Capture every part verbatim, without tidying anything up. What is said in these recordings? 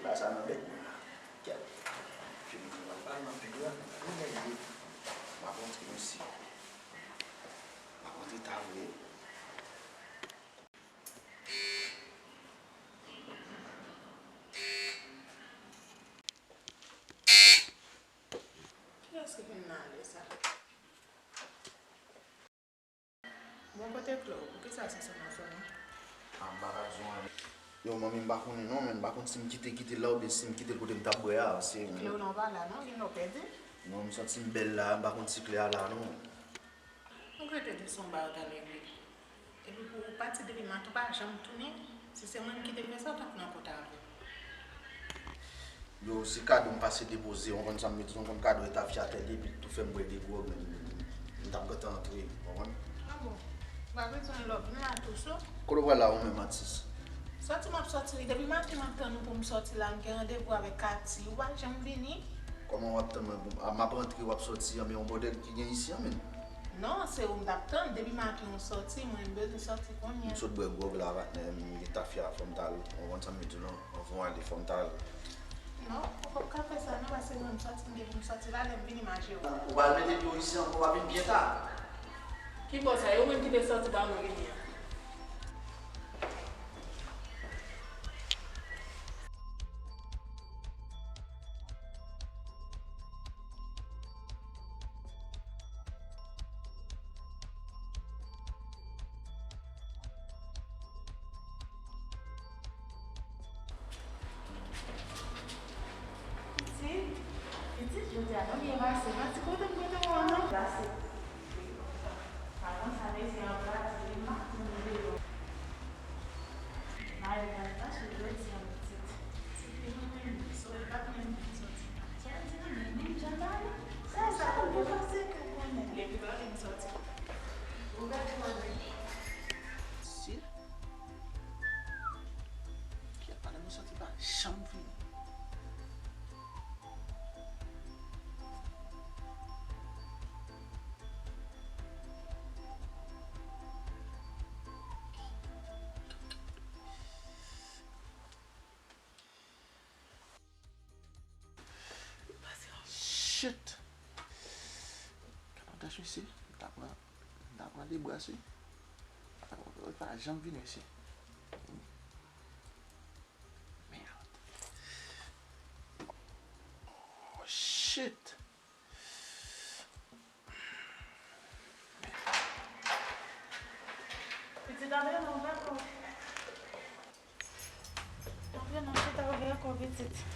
Bagay sa nan bèt mwen la. Kèt. Fini travay pa nan peyi a. Mwen gen ide. M ap rantre mesye. M ap rantre ta vre. Kiyès ki vin nan ale sa? Bon, kote Claude? Poukisa se sèlman sònnen? Ah, m pa ka di w anyen. Yo, manmi, m pa konnen non, men m pa konn si m kite, kite l la oubyen si m kite l kote m t ap bwè a, se... Claude lan pa la non, gen lè w pèdi. Non, m santi m bèl la, m pa konn si Claude la non. Mwen rete di se yon bagay w t al regle. Epi pou w pati depi maten w pa janm tounen, si se mwen ki te fè sa, w t ap nan kont avè m. Yo, se kado m pase depoze, w konprann sa m vle di, w konn kado e tafya tèt li, epi l tou fè m bwè de gwòg, men m, m t ap gentan antre, w konprann? Ah bon? M pa bezwen love, vin la tou cho. Kote w pral la ou menm, atis? Sòti m ap sòti wi, depi maten m ap tann ou pou m sòti la, m gen randevou avèk Katy, ou pa janm vini. Kòman w ap tann mwen pou m, ah, m ap rantre, w ap sòti an, men yon bòdèl ki gen isi an, menm. Non, se ou m t ap tann. Depi maten ou sòti, mwen m bezwen sòti kounye a. M sot bwè gwòg la, patnè, m gen tafya, fò m t al, w konprann sa m vle di w lan, anvan w ale, fò m t al. Non, ou p ap ka fè sa non, paske mwen m sòti, m gen pou m sòti la, lè m vini m a jere w. Ou pral mete pye w isi ankò, w ap vin byen ta. Ki bò sa? E ou menm ki te sòti ba mwen vini an. Pitit, pitit, jodi a nou byen pase. Mati, kote m kote w an non? Pase. Avan sa, mezi an plat, li maten m deyò. Mari m al fache jodi a, pitit. Se te mwen menm, so e pa mwen menm ki sòti. Sa vle di nou menm, menm jan n ale. Sa, sa, ou te pase ke w konnen. Depi pa vin sòti. Ou gade mwen menm. Si. Kiyès pa nan sòti pa janm fini. Shit! Gade yon tach mesye, m ta pran, m ta pran de bras wi. Li pa janm vini mesye. Merde. Oh shit! Pitit, antre nan, ouvè kò. Antre nan, chita, ouvè kò, pitit.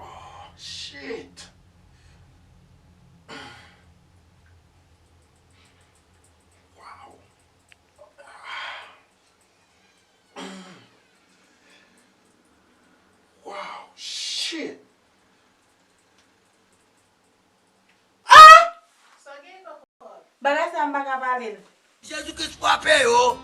Oh, shit! Wow! Wow, shit! Ah! Bagay sa m pa ka pale l. Jezi Kris frape yo!